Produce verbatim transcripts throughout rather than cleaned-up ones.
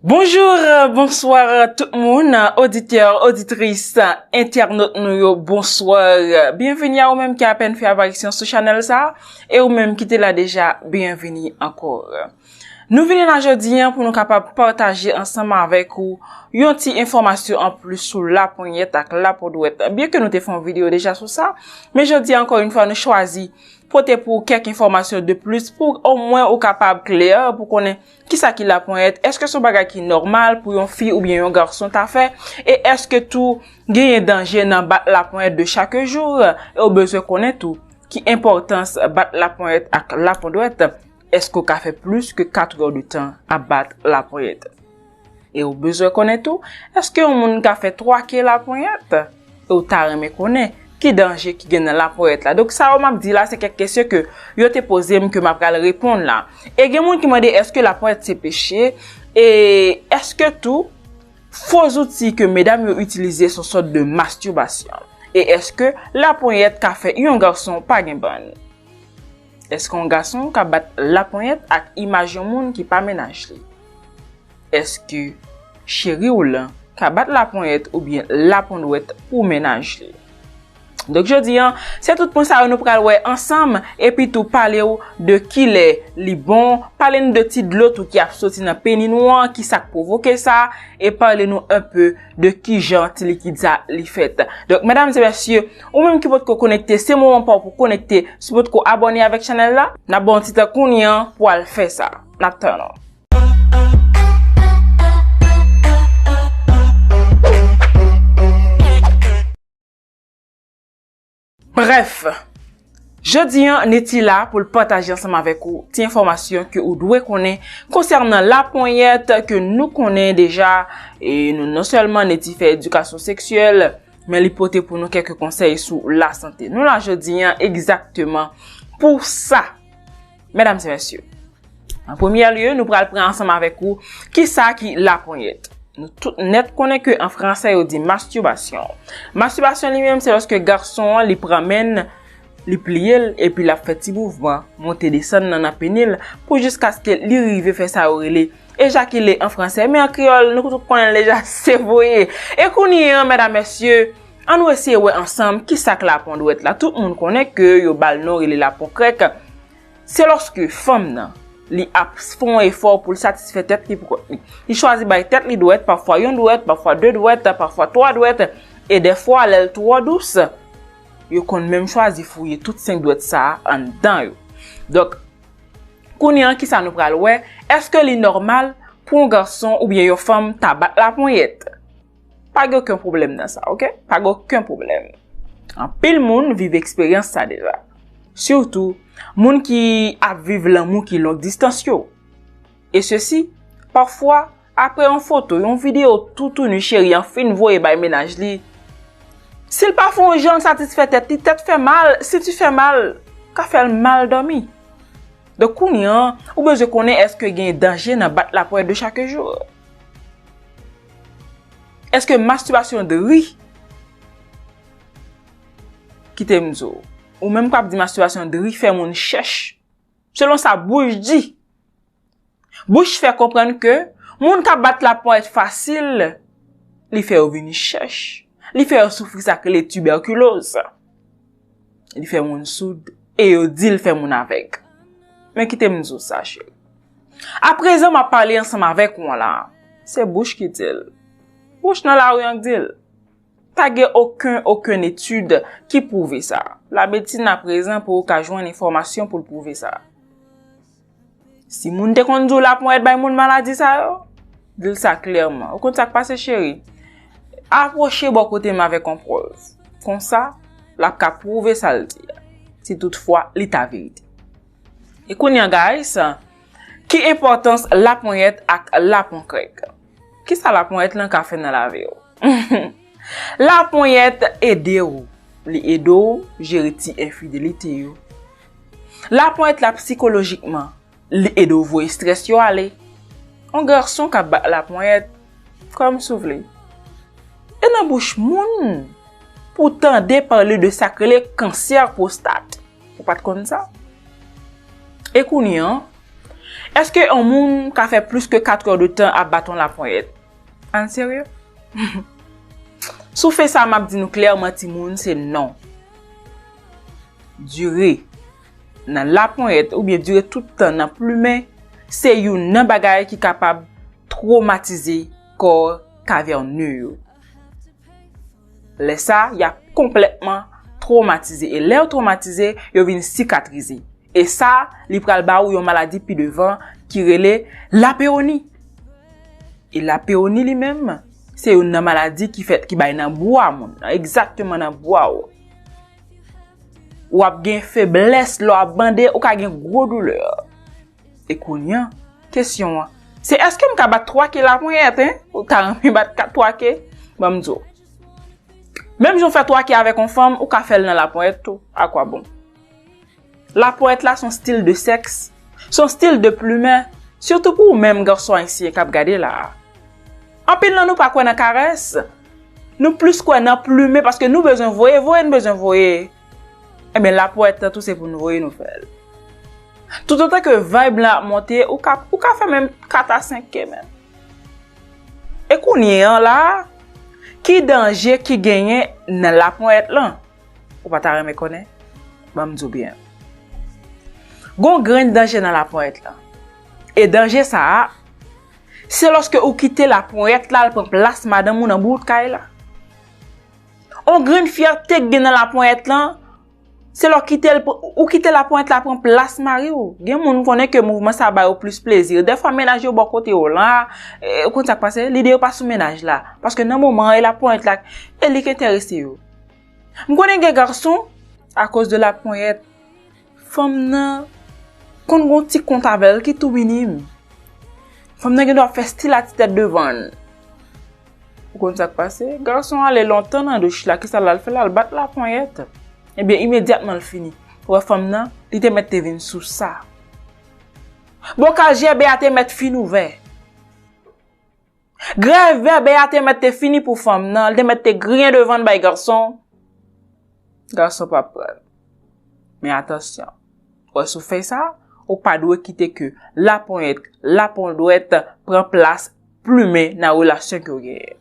Bonjou, bonswa tout moun, oditè, oditris, entènot nou yo, bonswa. Byenveni a ou menm ki apèn fè aparisyon sou chanèl sa a, e ou menm ki te la deja, byenveni ankò. Nou vini la jodi a pou nou kapab pataje ansanm avèk ou yon ti enfòmasyon anplis sou laponyèt ak lapondwèt. Byenke nou te fè yon videyo deja sou sa, men jodi a, ankò yon fwa, nou chwazi pote pou ou kèk enfòmasyon de plis pou omwen ou kapab klè, pou konnen kisa ki laponyèt, èske se yon bagay ki nòmal pou yon fi oubyen yon gason ta fè, e èske tou genyen danje nan bat laponyèt de chak jou, e ou bezwen konnen tou ki enpòtans bat laponyèt ak lapondwèt, èske ou ka fè plis ke kat è de tan ap bat laponyèt? E ou bezwen konnen tou, èske yon moun ka fè twa ke laponyèt? E ou ta renmen konnen ki danje ki gen nan laponyèt la. Donk, sa yo m ap di la, se kèk kesyon ke yo te poze m ke m ap pral reponn la. E gen moun ki mande, èske laponyèt se peche? E èske tou fo zouti ke medam yo itilize se yon sòt de mastibasyon? E èske laponyèt ka fè yon gason pa gen bann? Èske yon gason ka bat laponyèt ak imaj yon moun ki pa mennaj li? Èske cheri w lan ka bat laponyèt oubyen lapondwèt pou mennaj li? Donk, jodi a, se tout pwen sa yo nou pral wè ansanm, epi tou pale w de kilè li bon, pale n de ti dlo tou ki ap soti nan peni nou an, kisa k pwovoke sa, e pale nou enpe de kijan ti likid sa li fèt. Donk, medam e mesye, ou menm ki potko konekte, se moman pa w pou konekte, si w potko abòne avèk chanèl la, n ap ba w yon ti tan kounye a pou w al fè sa. N ap tann ou. Brèf, jodi a, Netty la pou l pataje ansanm avèk ou ti enfòmasyon ke ou dwe konnen konsènan laponyèt ke nou konnen deja, e nou non sèlman Netty fè edikasyon seksyèl, men li pote pou nou kèk konsèy sou lasante. Nou la jodi a egzakteman pou sa, medam e mesye. An premyè lye, nou pral pran ansanm avèk ou kisa ki laponyèt. Nou tout nèt konnen ke an fransè yo di mastibasyon. Mastibasyon li menm se lòske gason an li pran men l, li pliye l, epi l ap fè ti mouvman, monte desann nan, nan peni l, pou jiskaske li rive fè sa yo rele ejakile an fransè, men an kreyòl, nou tout konnen l deja, se voye. E kounye a, medam, mesye, ann nou eseye wè ansanm kisa k lapondwèt la. Tout moun konnen ke yo ba l non rele lapon krèk. Se lòske fanm nan, li ap fè yon efò pou l satisfè tèt li pou kont li. Li chwazi bay tèt li dwèt, pafwa yon dwèt, pafwa de dwèt, pafwa twa dwèt, e dèfwa, lè l twò dous, yo konn menm chwazi fouye tout senk dwèt sa a anndan yo. Donk, kounye a, kisa nou pral wè? Èske li nòmal pou yon gason oubyen yon fanm ta bat laponyèt? Pa gen okenn pwoblèm nan sa, oke? Pa gen okenn pwoblèm. Anpil moun viv eksperyans sa deja. Sitou, moun ki ap viv lanmou ki long distans yo. E sesi, pafwa, apre yon foto, yon videyo toutouni cheri an fin voye bay mennaj li, si l pa fè yon jan l satisfè tèt li, tèt fè mal, senti fè mal, ka fè l mal dòmi. Donk, kounye a, ou bezwen konnen èske gen danje nan bat laponyèt de chak jou. Èske mastibasyon dri, kite m di w, ou menm k ap di mastibasyon dri fè moun chèch? Selon sa bouch di, bouch fè konprann ke moun k ap bat laponyèt fasil, li fè yo vin chèch. Li fè yo soufri sa k rele tibèkiloz. Li fè moun soud e yo di l fè moun avèg. Men kite m di w sa, cheri. Aprezan m ap pale ansanm avèk ou an la. Se bouch ki di l. Bouch nan lari an k di l. Pa gen okenn, okenn etid ki pwouve sa. Lamedsin aprezan pou ou ka jwenn enfòmasyon pou l pwouve sa. Si moun te konn di w laponyèt bay moun maladi sa yo, di l sa klèman. Ou konn sa k pase, cheri? Apwoche bò kote m avèk yon prèv. Konsa, l ap ka pwouve sa l di a, si toutfwa li ta verite. E kounye a, guys, ki enpòtans laponyèt ak lapon krèk? Kisa laponyèt lan ka fè nan lavi w? Laponyèt ede w. Li ede w jere ti enfidelite yo. Laponyèt la psikolojikman, li ede w voye estrès yo ale. Yon gason k ap bat laponyèt, kòmsi w vle. E nan bouch moun pou w tande pale de sa k rele kansè pwostat. Ou pa t konn sa? E kounye a, Èske yon moun ka fè plis ke kat è de tan ap bat yon laponyèt? Ann serye? Sou fè sa, m ap di nou klèman, timoun, se non. Dire nan laponyèt oubyen dire tout tan nan plimen, se youn nan bagay ki kapab twomatize kò kavène yo. Lè sa, y ap konplètman twomatize. E lè yo twomatize, yo vin sikatrize. E sa, li pral ba ou yon maladi pi devan ki rele lapewoni. E lapewoni li menm, se youn nan maladi ki fèt, ki bay nan bwa moun nan, egzakteman nan bwa w. W ap gen feblès, lè w ap bande, ou ka gen gwo doulè. E kounye a, kesyon an, se èske m ka bat twa ke laponyèt, en? Ou ta renmen bat kat twa ke? Ban m di w. Menm jan w fè twa ke avèk yon fanm, ou ka fè l nan laponyèt tou. Akwabon? Laponyèt la se yon stil de sèks, se yon stil de plimen, sitou pou ou menm gason ayisyen k ap gade la a. Anpil nan nou pa kwè nan karès. Nou plis kwè nan plimen paske nou bezwen voye, voye, nou bezwen voye. Ebyen, laponyèt lan tou se pou nou voye nou fè l. Toutotan ke vibe lan ap monte, ou ka, ou ka fè menm kat a senk ke menm. E kounye an la, ki danje ki genyen nan laponyèt lan? Ou pa ta renmen konnen? Ban m di w byen. Gon grenn danje nan laponyèt lan. E danje sa a, se lòske ou kite laponyèt la al pran plas madanm ou nan bout kay la. On grenn fyète k gen nan laponyèt lan, se lè w kite l pr-, ou kite laponyèt la pran plas mari w. Gen moun m konnen ke mouvman sa ba yo plis plezi. Dèfwa mennaj yo bò kote yo la, e, ou konn sa k pase? Lide yo pa sou mennaj la. Paske nan moman an, e laponyèt la, e li k enterese yo. M konnen gen gason, akoz de laponyèt, fanm nan konn gon ti kont avè l ki tou minim. Fanm nan gen dwa fè stil a ti tèt devan l. Ou konn sa k pase? Gason ale lontan nan douch la, kisa l al fè? L al bat laponyèt. Ebyen, imedyatman l fini. Ou wè fanm nan, li te mèt te vin sou sa. Bokal jèbè a te mèt fin ouvè. Grèv bèbè a te mèt te fini pou fanm nan, li te mèt te griyen devan l bay gason. Gason p ap pran l. Men atansyon. Wè sou fèy sa, ou pa dwe kite ke laponyèt, lapondwèt pran plas plimen nan relasyon ke w genyen.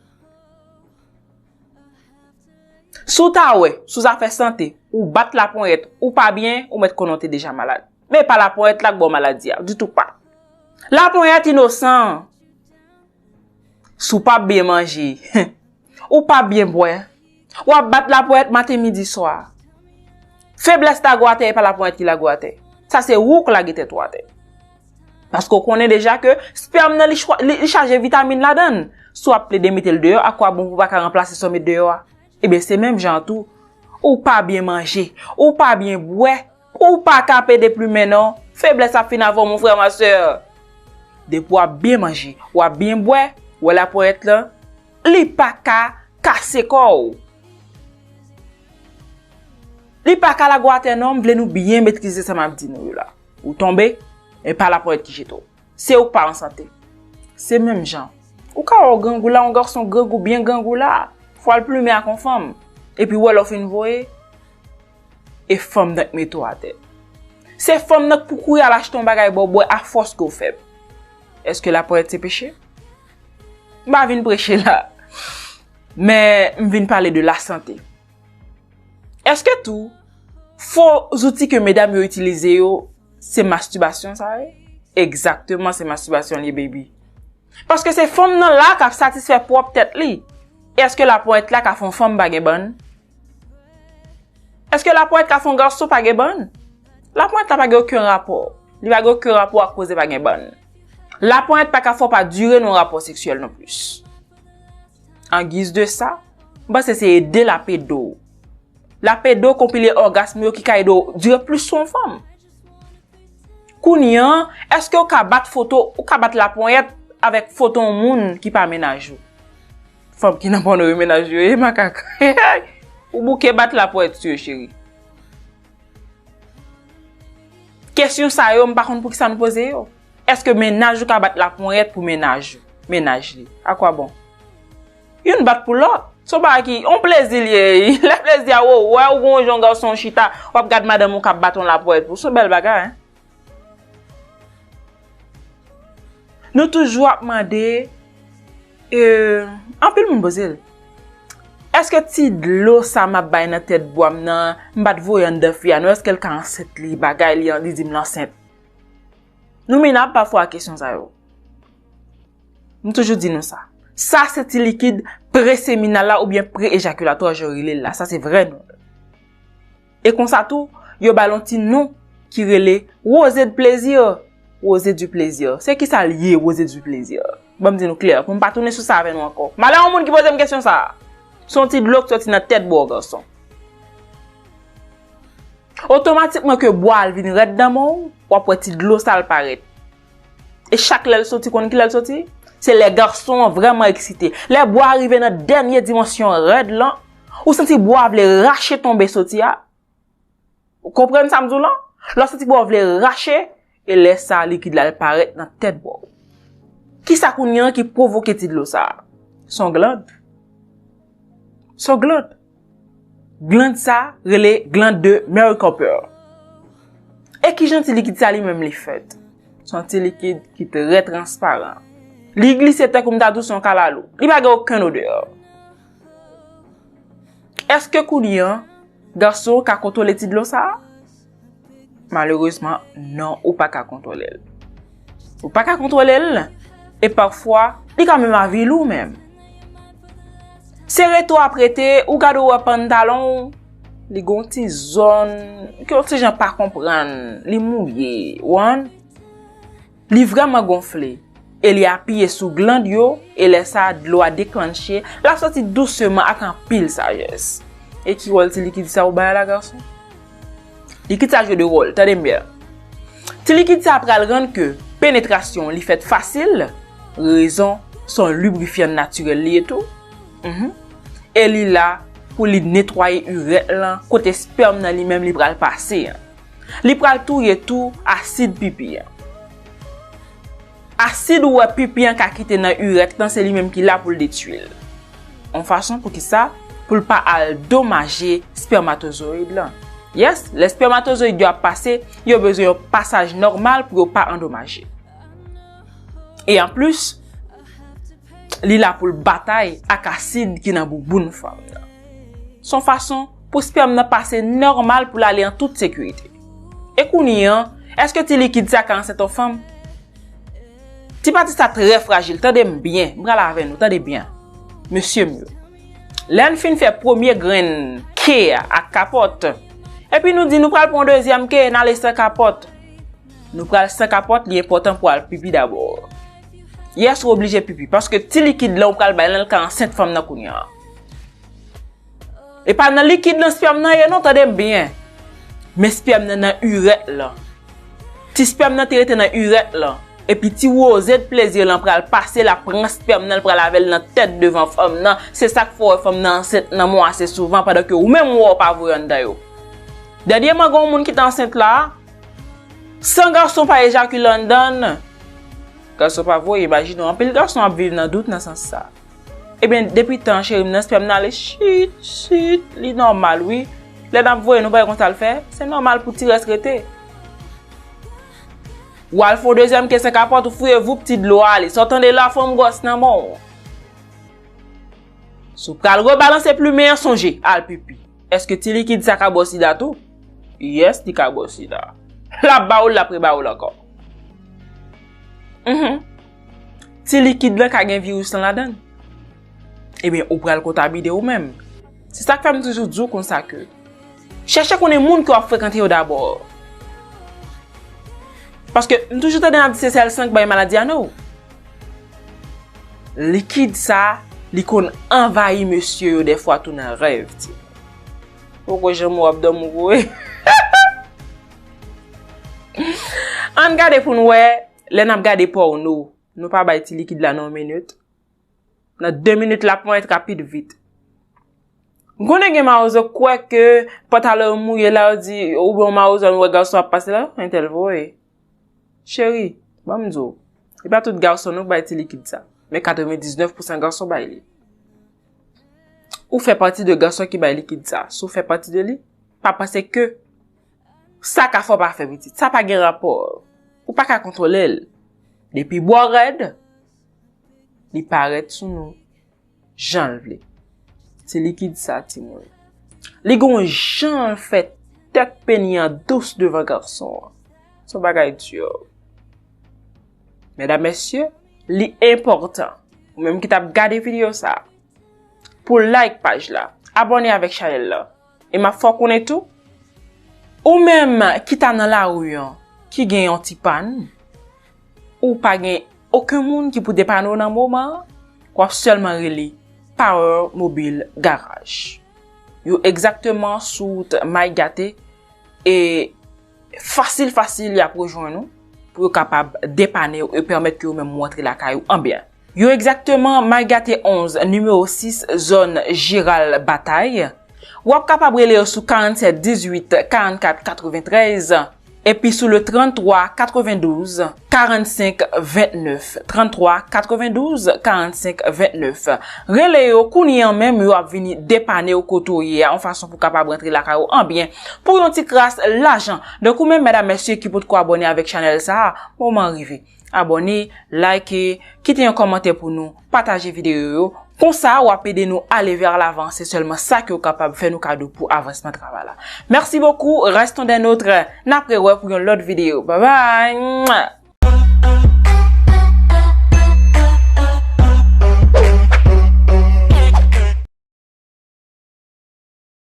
Si w ta wè, sou zafè sante, ou bat laponyèt, ou pa byen, ou mèt konnen w te deja malad. Men e pa laponyèt la k ba w maladi a, ditou pa. Laponyèt inosan. Si w p ap byen manje, ou p ap byen bwè, w ap bat laponyèt maten, midi, swa. Feblès lage w atè, e pa laponyèt ki lage w atè. Sa se ou k lage tèt ou atè. Paske w konnen deja ke spèm nan li chwa-, li, li chaje vitamin ladan l. Si w ap plede mete l deyò, akwabon pou w pa ka ranplase sa w met deyò a? Ebyen, se menm jan an tou. Ou pa byen manje, ou pa byen bwè, ou pa ka pede plimen non. Feblès ap fin avè w, mon frè, ma sè. Depi w ap byen manje, w ap byen bwè, w wè laponyèt lan, li pa ka kase kò w. Li pa ka lage w atè non, m vle nou byen metrize sa m ap di nou yo la. Ou tonbe, e pa laponyèt ki jete w. Se ou k pa an sante. Se menm jan. Ou ka wè w grangou la, yon gason grangou, byen grangou la. Fò al plimen ak yon fanm. Epi w wè lè w fin voye, e fanm nan k mete w atè. Se fanm nan k pou kouri al achte yon bagay ba w bwè afòs ke w fèb. Èske laponyèt se peche? M pa vin preche la. Men m vin pale de lasante. Èske tou fo zouti ke medam yo itilize yo, se mastibasyon sa ye? Egzakteman, se mastibasyon li ye, baby. Paske se fanm nan la k ap satisfè pwòp tèt li. E èske laponyèt la ka fè yon fanm pa gen bann? Èske laponyèt ka fè yon gason pa gen bann? Laponyèt la pa gen okenn rapò. Li pa gen okenn rapò ak koze pa gen bann. Laponyèt pa ka fè w pa dire nan yon rapò seksyèl non plis. An giz de sa, m panse se ede l ap ede w. L ap ede w konpile ògasm yo ki ka ede w dire plis sou yon fanm. Kounye an, èske w ka bat foto, ou ka bat laponyèt avèk foto yon moun ki pa mennaj ou? Fanm ki nan pòno yo mennaj yo ye, makak. Ou bouke bat laponyèt sou yo, cheri. Kesyon sa yo, m pa konn poukisa nou poze yo. Èske mennaj ou ka bat laponyèt pou mennaj ou, mennaj li? Akwabon? Youn bat pou lòt. Se yon bagay ki, yon plezi li ye. Lè plezi a, ou wè, ou gon jan gason chita, w ap gad madanm ou k ap bat yon laponyèt pou, se yon bèl bagay, en. Nou toujou ap mande, e, anpil moun poze l, èske ti dlo sa m ap bay nan tèt bwa m nan, m pa t voye anndan fi a non, èske l ka ansent li, bagay li, li di m l ansent? Nou minab pafwa a kesyon sa yo. M toujou di nou sa. Sa se ti likid preseminal la oubyen pre-ejakilatwa jan yo rele l la. Sa se vrè non l. E konsa tou, yo ba l yon ti non ki rele rosée de plaisir. Rosée du plaisir. Se kisa l ye, rosée du plaisir? Ban m di nou klè, pou m pa tounen sou sa avè nou ankò. Malè yon moun ki poze m kesyon sa a. Se yon ti dlo k soti nan tèt bwa w, gason. Otomatikman ke bwa a l vin rèd nan men w, w ap wè ti dlo sa a l parèt. E chak lè l soti, konn kilè l soti? Se lè gason an vrèman eksite. Lè bwa a rive nan dènye dimansyon rèd lan, ou santi bwa a vle rache tonbe soti a. Ou konprann sa m di w lan? Lè w santi bwa a vle rache, e lè sa a likid la al parèt nan tèt bwa w. Kisa kounye an ki pwovoke ti dlo sa a? Se yon gland. Se yon gland. Gland sa rele gland de Mary Cooper. E kijan ti likid sa li menm li fèt? Se yon ti likid ki trè transparan. Li glise tankou m ta di w se yon kalalou. Li pa gen okenn odè. Èske kounye an, gason ka kontwole ti dlo sa a? Malerezman, non, ou pa ka kontwole l. Ou pa ka kontwole l, e pafwa, li ka menm avili w menm. Se rete w ap rete, ou gade w wè pantalon w, li gen yon ti zòn, ke yon ti jan pa konprann, li mouye, ou konprann? Li vrèman gonfle, e li apiye sou gland yo, e lè sa a, dlo a deklanche, l ap soti douseman ak anpil sajès. E ki wòl ti likid sa ou bay la, gason? Likid sa jwe de wòl, tande m byen. Ti likid sa pral rann ke penetrasyon li fèt fasil, rezon se yon librifyan natirèl li ye tou. Mhm. E li la pou li netwaye irèt lan, kote spèm nan li menm li pral pase an. Li pral touye tou asid pipi an. Asid ou wè pipi an ka kite nan irèt lan, se li menm ki la pou l detwi l. Yon fason pou ki sa? Pou l pa al domaje spèmatozoyid lan. Yes, lè spèmatozoyid yo ap pase, yo bezwen yon pasaj nòmal pou yo pa andomaje. E anplis, li la pou l batay ak asid ki nan bouboun fanm nan. Se yon fason pou spèm nan pase nòmal pou l ale an tout sekirite. E kounye an, èske ti likid sa ka ansent yon fanm? Ti pati sa trè frajil, tande m byen, m pral avè nou, tande byen. Mesye m yo. Lè n fin fè premye grenn ke a ak kapòt, epi nou di nou pral pran yon dezyèm ke, n ale san kapòt. Nou pral san kapòt, li enpòtan pou al pipi dabò. Yes, ou oblije pipi, paske ti likid lan ou pral bay lan, l ka ansent fanm nan kounye an. E pa nan likid nan spèm nan ye non, tande m byen. Men spèm nan nan irèt lan. Ti spèm nan te rete nan irèt lan. Epi ti woze de plezi lan pral pase, l ap pran spèm nan, l pral avè l nan tèt devan fanm nan. Se sa k fè w wè fanm nan ansent nan mwa ase souvan, pandan ke ou menm ou wè w pa voye anndan yo. Dènyèman, gen yon moun ki te ansent la, san gason pa ejakile anndan l. Gason pa voye, imajine w, anpil gason ap viv nan dout nan sans sa. Ebyen, depi tan, cheri m, nan spèm nan ale chit, chit, li nòmal, wi. Lè n ap voye, nou pa wè konsa l fè? Se nòmal pou ti rès rete. W al fè yon dezyèm ke san kapòt, ou fouye, voup, ti dlo a ale. Sa w tande la, fanm gwòs nan men w. Si w pral rebalanse plimen an, sonje, al pipi. Èske ti likid sa ka ba w sida tou? Yes, li ka ba w sida. L ap ba w l, l ap reba w l ankò. Mhm. Ti likid lan ka gen viris lan ladan l. Ebyen, ou pral kontamine ou menm. Se sa k fè m toujou di w konsa ke chèche konnen moun ke w ap frekante yo dabò. Paske m toujou tande n ap di se sèl san k bay maladi a, no. Likid sa, li konn anvayi mesye yo dèfwa tou nan rèv, ti. Poko janm w ap dòmi vre. Ann gade pou n wè, lè n ap gade pòno, nou pa bay ti likid la nan yon minit. Nan de minit, l ap parèt rapid vit. M konnen gen mawozo k kwè ke pantalon yo mouye la, yo di, oubyen yon mawozo, nou wè gason ap pase la, entèl voye. Cheri, ban m di w, e pa tout gason non k bay ti likid sa, men katrevendiznèf pousan gason bay li. Ou fè pati de gason ki bay likid sa. Si w fè pati de li, pa panse ke sa ka fè w pa fè pitit. Sa pa gen rapò. Ou pa ka kontwole l. Depi bò rèd, li parèt sou nou jan l vle. Se likid sa, timoun. Li gon jan l fè tèt peni an dous devan gason an. Se yon bagay di. Medam, mesye, li enpòtan. Ou menm ki t ap gade videyo sa, pou like paj la, abòne avèk chanèl la. E m ap fè w konnen tou, ou menm ki ta nan lari an, ki gen yon ti pàn, ou pa gen okenn moun ki pou depane w nan moman an, w ap sèlman rele Power Mobile Garage. Yo egzakteman sou wout May Gate e fasil, fasil, y ap rejwenn ou pou yo kapab depane w e pèmèt ke ou menm ou antre lakay ou an byen. Yo egzakteman May Gate onz, nimewo sis, zòn Jeral Batay. W ap kapab rele yo sou karannsèt dizuit, karannkat katreventrèz, epi sou le trannntwa katrevendouz, karannsenk ventnèf. Trannntwa katrevendouz, karannsenk ventnèf. Rele yo kounye a menm, yo ap vini depane w kote w ye a, yon fason pou w kapab rantre lakay ou an byen. Pou yon ti kras lajan. Donk, ou menm, medam, mesye, ki potko abòne avèk chanèl sa a, moman an rive. Abòne, like, kite yon kòmantè pou nou, pataje videyo yo. Konsa, w ap ede nou ale vers l'avant. Se sèlman sa ki w kapab fè nou kado pou avansman travay la. Merci beaucoup, restons des nôtres. N ap rewè pou yon lòt videyo. Bye bye!